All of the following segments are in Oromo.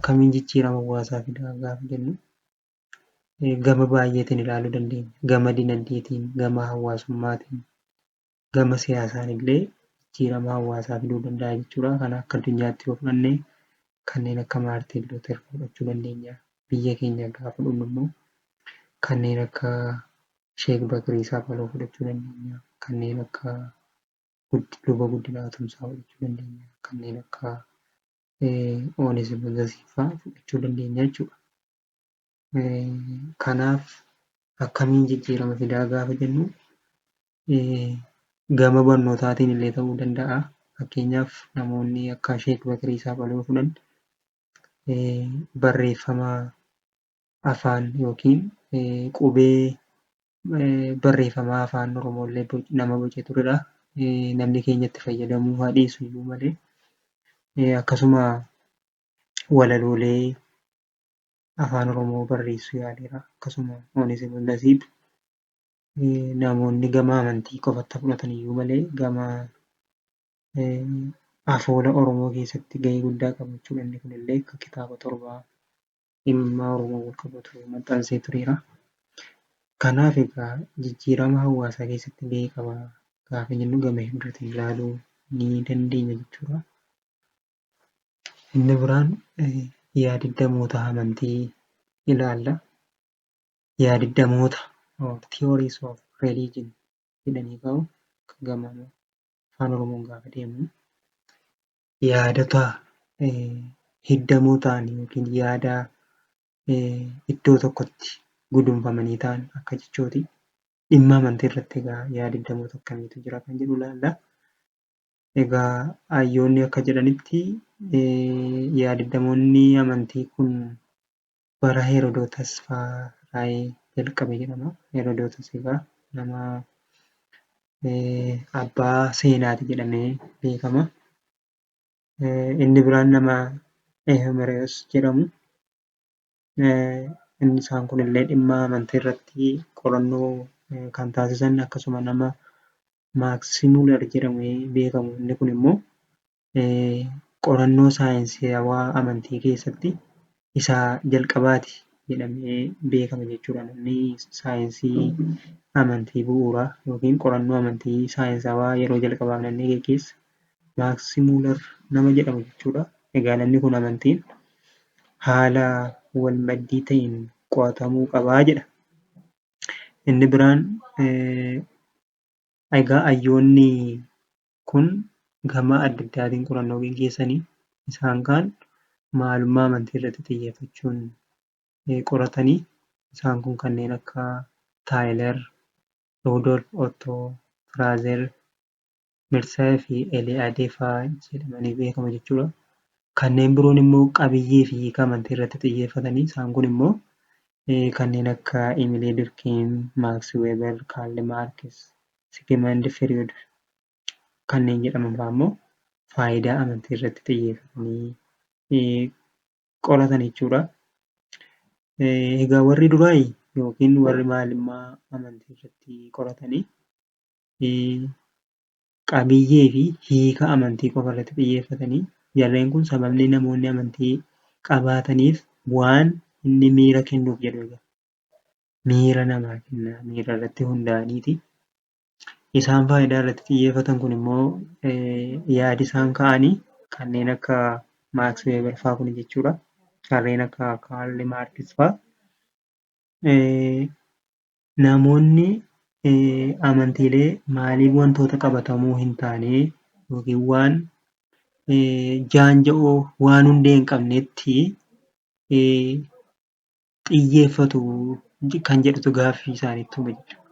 Akkamiin jijjiirama hawaasaa fida gaafa jennu, gama baay'eetiin ilaaluu dandeenya. Gama dinagdeetiin, gama hawaasummaatiin, gama siyaasaan illee jijjiirama hawaasaa fiduu danda'a jechuudha. Kana akka addunyaatti yoo fudhanne, kanneen akka Maartiin Luuter fudhachuu dandeenya. Biyya keenya gaafa fudhannu immoo kanneen akka Sheek Bakirii Saaphaloo fudhachuu dandeenya. Kanneen akka Luba Guddinaa Tumsaa fudhachuu dandeenya. Kanneen akka Oneesimos Gasiifaa fudhachuu dandeenya jechuudha. Kanaaf, akkamiin jijjiirama fidaa gaafa jennu, gama barnootaatiin illee ta'uu danda'a. Fakkeenyaaf, namoonni akka Sheek Bakirii Saaphaloo fudhan, barreeffama afaan yookiin qubee barreeffamaa afaan Oromoo illee nama bocee turedha. Namni keenya itti fayyadamuu haa dhiisu iyyuu malee. Akkasuma walaloolee afaan Oromoo barreessuu yaaleera. Akkasuma Oneesimos Nasiib namoonni gama amantii qofatti fudhatan iyyuu malee, gama afoola Oromoo keessatti gahee guddaa qaba jechuudha. Inni kunillee akka kitaaba torbaa dhimma Oromoo wal qabatu maxxansee tureera. Kanaaf egaa, jijjiirama hawaasaa keessatti gahee qaba gaafa jennu, gama hedduutiin ilaaluu ni dandeenya jechuudha. Inni biraan yaadiddamoota amantii ilaalla. Yaadiddamoota or theories of religion jedhanii ka'u gama afaan Oromoon gaafa deemu. Yaadota hiddamoo ta'an yookiin yaada iddoo tokkotti gudunfamanii ta'an akka jechooti. Dhimma amantii irratti egaa yaadiddamoota akkamiitu jira kan jedhu ilaalla. Egaa, hayyoonni akka jedhanitti, yaadiddamoonni amantii kun bara Herodootas fa'aa jalqabe jedhama. Herodootas egaa nama abbaa seenaati jedhamee beekama. Inni biraan nama Ehemerees jedhamu. Inni isaan kunillee dhimma amantii irratti qorannoo kan taasisan, akkasuma nama Maaksimuular jedhamee beekamu. Inni kun immoo qorannoo saayinsawaa amantii keessatti isa jalqabaati jedhamee beekama jechuudha. Namni saayinsii amantii bu'uuraa yookiin qorannoo amantii saayinsawaa yeroo jalqabaaf namni geggeesse Maaksimuular nama jedhamu jechuudha. Egaa, namni kun amantiin haala wal maddii ta'een qo'atamuu qabaa jedha. Inni biraan egaa, hayyoonni kun gama adda addaatiin qorannoo geggeessanii, isaan kaan maalummaa amantii irratti xiyyeeffachuun qoratanii, isaan kun kanneen akka Taayilar, Rudolf Otto, Firaazer, Mirsaa fi Eli'aadee fa'aa jedhamanii beekamu jechuudha. Kanneen biroon immoo qabiyyee fi hiika amantii irratti xiyyeeffatanii, isaan kun immoo kanneen akka Emilee Durkeem, Maaks Weber, Kaarl Maarkis, Sigmund Freud kanneen jedhaman fa'aa immoo faayidaa amantii irratti xiyyeeffatanii qoratan jechuudha. Egaa, warri duraa yookiin warri maalummaa amantii irratti qoratanii qabiyyee fi hiika amantii qofa irratti xiyyeeffatanii, jarreen kun sababni namoonni amantii qabaataniif waan inni miira kennuuf jedhu. Miira namaa kenna, miira irratti hundaa'aniiti. Isaan faayidaa irratti xiyyeeffatan kun immoo, yaadi isaan ka'anii kanneen akka Maaks Weber fa'aa kun jechuudha. Kanneen akka Kaarl Maarkis fa'aa. Namoonni amantiilee maaliif wantoota qabatamuu hin taane yookiin waan jaanja'oo, waan hundee hin qabnetti xiyyeeffatu kan jedhutu gaaffii isaaniitti uume jechuudha.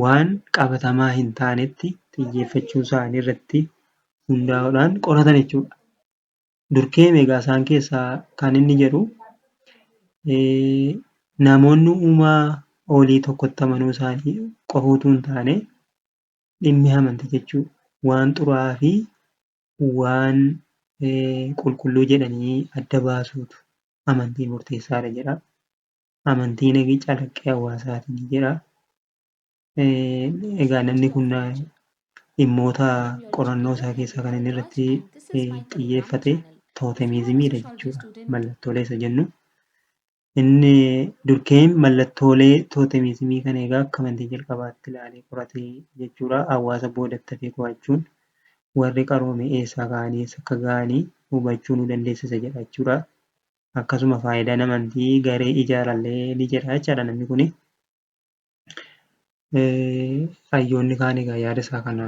Waan qabatamaa hin taanetti xiyyeeffachuu isaanii irratti hundaa'uudhaan qoratan jechuudha. Durkeem egaa isaan keessaa kan inni jedhu, namoonni uumaa olii tokkotti amanuu isaanii qofa utuu hin taane, dhimmi amantii jechuudha waan xuraa'aa fi waan qulqulluu jedhanii adda baasuutu amantii murteessaadha jedha. Amantiin calaqqee hawaasaati jedha. Egaa, namni kun dhimmoota qorannoo isaa keessaa kan inni irratti xiyyeeffate Tootemizimiidha jechuudha. Mallattoolee isa jennu. Inni Durkheim mallattoolee tootemizimii kana egaa akka amantii jalqabaatti ilaalee qorate jechuudha. Hawaasa boodatti hafee qo'achuun warri qaroome eessaa ka'anii eessa akka ga'anii hubachuu nu dandeessisa jedha jechuudha. Akkasuma faayidaan amantii garee ijaarallee ni jedha jechaadha namni kuni. Hayyoonni kaan egaa yaada isaa kana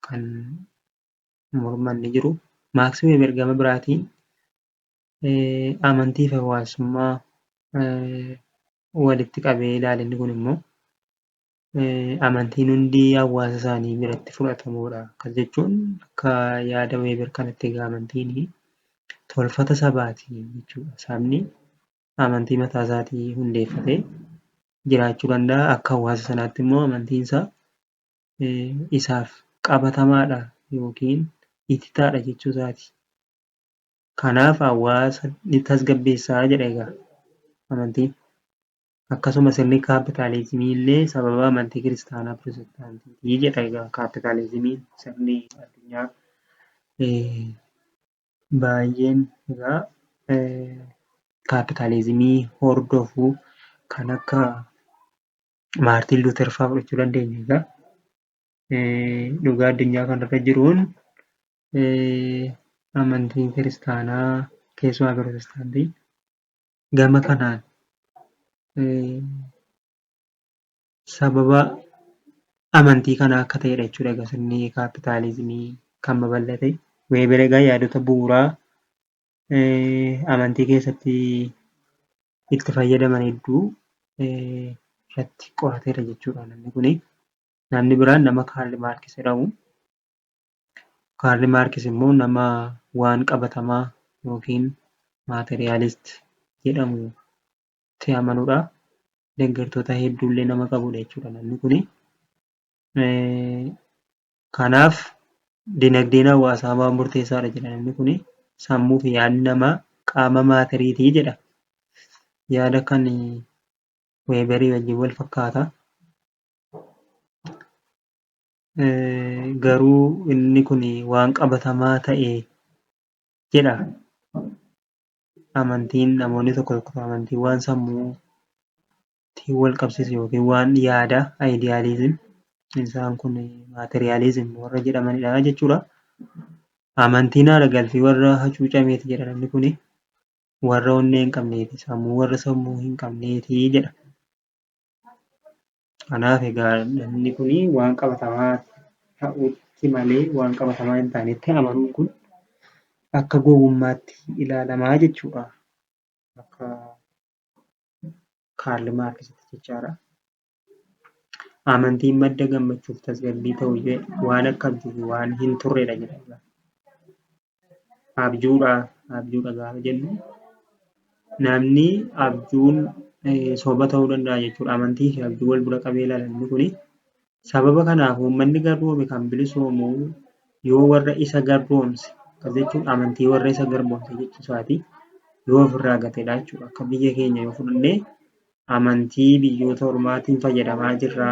kan morman ni jiru. Maaks Weber gama biraatiin amantii fi hawaasummaa walitti qabee ilaale. Inni kun immoo amantiin hundi hawaasa isaanii biratti fudhatamuudha. Akkas jechuun akka yaada Weber kanatti egaa amantiin tolfata sabaati jechuudha. Sabni amantii mataa isaatii hundeeffatee jiraachuu danda'a. Akka hawaasa sanaatti immoo amantiin isaa isaaf qabatamaadha yookiin ititaadha jechuu isaati. Kanaaf hawaasa ni tasgabbeessaa jedha egaa amantiin. Akkasuma sirni kaapitaalizimii illee sababa amantii kiristaanaa pirootestaantiitii jedha egaa kaapitaalizimiin sirni addunyaa baay'een egaa kaapitaalizimii hordofuu kan akka Maartiin Luuter fa'aa fudhachuu dandeenya egaa. Dhugaa addunyaa kanarra jiruun amantiin kiristaanaa keessumaa pirootestaantiin gama kanaan sababa amantii kanaa akka ta'edha jechuudha. Egaa sirni kaapitaalizimii kan babal'ate. Weber egaa yaadota bu'uuraa amantii keessatti itti fayyadaman hedduu irratti qorateera jechuudha namni kuni. Namni biraan nama Kaarl Maarkis jedhamu. Kaarl Maarkis immoo nama waan qabatamaa yookiin maateriyaalist jedhamutti amanudha. Deeggartoota hedduullee nama qabudha jechuudha namni kuni. Kanaaf dinagdeen hawaasaa waan murteessaadha jedha namni kuni. Sammuu fi yaadni namaa qaama maateriitii jedha. Yaada kan Weberii wajjin wal fakkaata. Garuu inni kun waan qabatamaa ta'e jedha. Amantiin namoonni tokko tokko amantiin waan sammuutiin wal qabsiisu yookiin waan yaada idealism isaan kun materialism warra jedhamanidha jechuudha. Amantiin haara galfii warra hacuucameeti jedha namni kuni. Warra onnee hin qabneeti sammuu warra sammuu hin qabneeti jedha. Kanaaf egaa namni kun waan qabatamaa ta'utti malee waan qabatamaa hin taanetti amanuun kun akka gowwummaatti ilaalamaa jechuudha. Akka Kaarl Maarkisitti jechaadha. Amantiin madda gammachuuf tasgabbii ta'ullee waan akka abjuu waan hin turredha jedha. Abjuudha abjuudha gaafa jennu namni abjuun soba ta'uu danda'a jechuudha. Amantii fi abjuu wal bira qabee ilaala namni kuni. Sababa kanaaf uummanni garboome kan bilisoomu yoo warra isa garboomse akkas jechuun amantii warra isa garboomse jechuu isaati yoo ofirraa gatedha jechuudha. Akka biyya keenya yoo fudhanne amantii biyyoota ormaatiin fayyadamaa jirra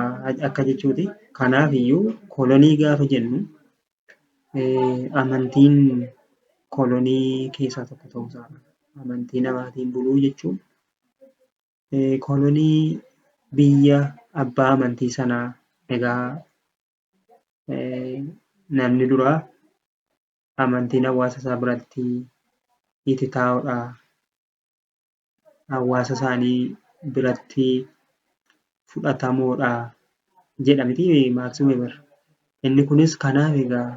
akka jechuuti. Kanaaf iyyuu kolonii gaafa jennu amantiin kolonii keessaa tokko ta'uu isaadha. Amantii namaatiin buluu jechuun kolonii biyya abbaa amantii sanaa egaa namni duraa amantiin hawaasa isaa biratti ititaa'oodha. Hawaasa isaanii biratti fudhatamoodha jedha miti Maaks Weber. Inni kunis kanaaf egaa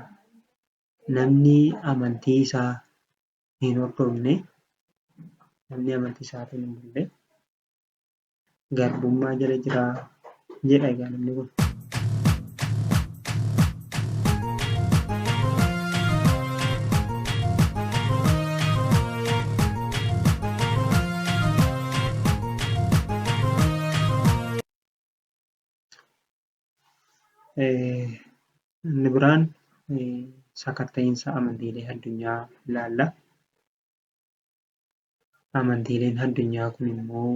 namni amantii isaa hin hordofne namni amantii isaatiin hin bulle garbummaa jala jira jedha egaa namni kun. Inni biraan sakatta'iinsa amantiilee addunyaa ilaalla. Amantiileen addunyaa kun immoo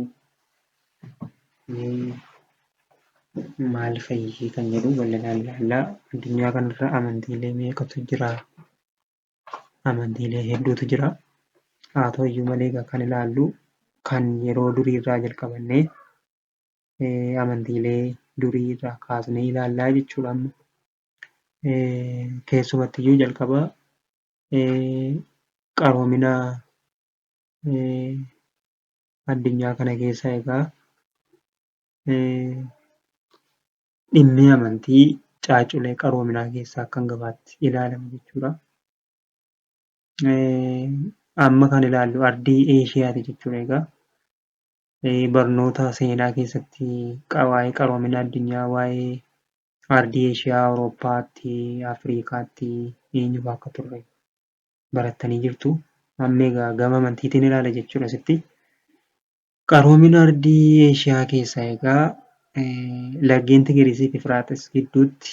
maal fa'i kan jedhu bal'inaan ilaalla. Addunyaa kanarra amantiilee meeqatu jira? Amantiilee hedduutu jira. Haa ta'uyyuu malee egaa kan ilaallu kan yeroo durii irraa jalqabannee amantiilee durii irraa kaasnee ilaallaa jechuudha amma. Keessumattiyyuu jalqaba qaroomina addunyaa kana keessa egaa dhimmi amantii caacculee qaroominaa keessaa akka hangafaatti ilaalama jechuudha. Amma kan ilaallu ardii Eeshiyaati jechuudha egaa. Barnoota seenaa keessatti waa'ee qaroomina addunyaa, waa'ee ardii Eeshiyaa, Awurooppaatti, Afriikaatti eenyu fa'aa akka turre barattanii jirtu. Amma egaa gama amantiitiin ilaala jechuudha asitti. Qaroomina ardii Eeshiyaa keessaa egaa laggeen Tigiriisii fi Efraaxiis gidduutti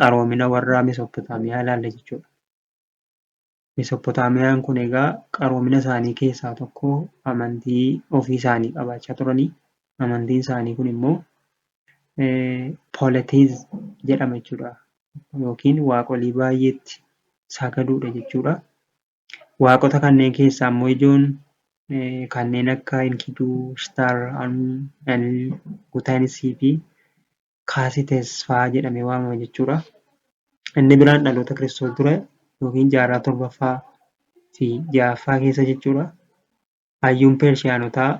qaroomina warra Mesophotaamiyaa ilaalla jechuudha. Mesophotaamiyaan kun egaa qaroomina isaanii keessaa tokko amantii ofii isaanii qabaachaa turanii. Amantiin isaanii kun immoo polytheism jedhama jechuudha. Yookiin waaqolii baay'eetti sagaduudha jechuudha. Waaqota kanneen keessaa immoo ijoon kanneen akka Enkiduu, Ishtaar, Anu, Gutaanisii fi Kaasites fa'aa jedhamee waamama jechuudha. Inni biraan dhaloota Kiristoos dura yookiin jaarraa torbaffaa fi ja'affaa keessa jechuudha. Hayyuun Pershiyaanotaa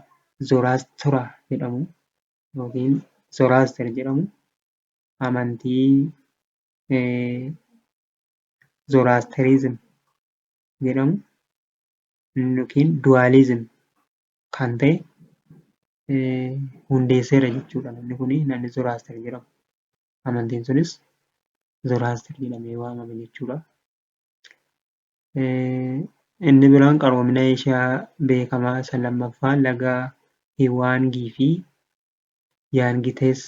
Zoraastura jedhamu yookiin Zoraaster jedhamu amantii Zoraasterizim jedhamu yookiin dualism kan ta'e hundeesseera jechuudha. Namni kun namni Zoraaster jedhamu. Amantiin sunis Zoraaster jedhamee waamama jechuudha. Inni biraan qaroomina Eeshiyaa beekamaa isa lammaffaa laga Hiwaangii fi Yaangitees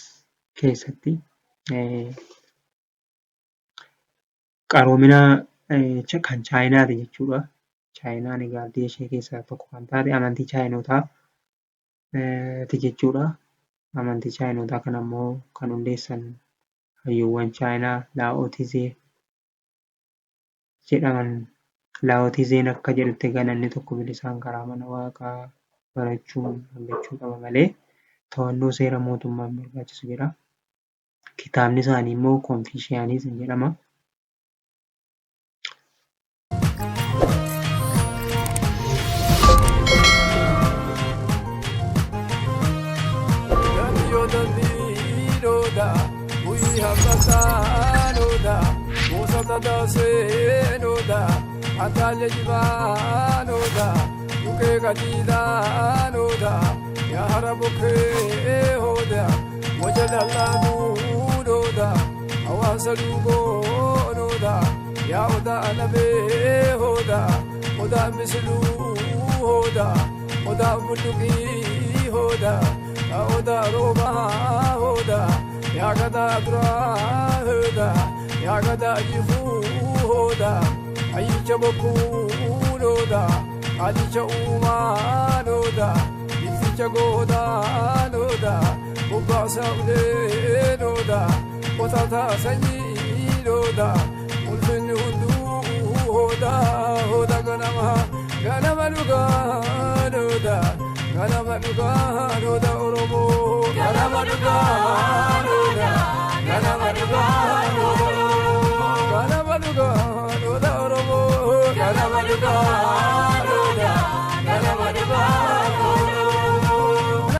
keessatti qaroomina kan Chaayinaati jechuudha. Chaayinaan egaa ardii ishee keessaa tokko kan taate amantii Chaayinotaati jechuudha. Amantii Chaayinotaa kana immoo kan hundeessan hayyuuwwan Chaayinaa Laa'otizee jedhaman. Laa'otizeen akka jedhutti egaa namni tokko bilisaan karaa mana waaqaa barachuun argachuu qaba malee to'annoo seera mootummaa hin barbaachisu jedha. Kitaabni isaanii immoo Konfiishiyaanizim jedhama. Ganama dhugaa, ganama dhugaa, Oromoo. Ganama dhugaa.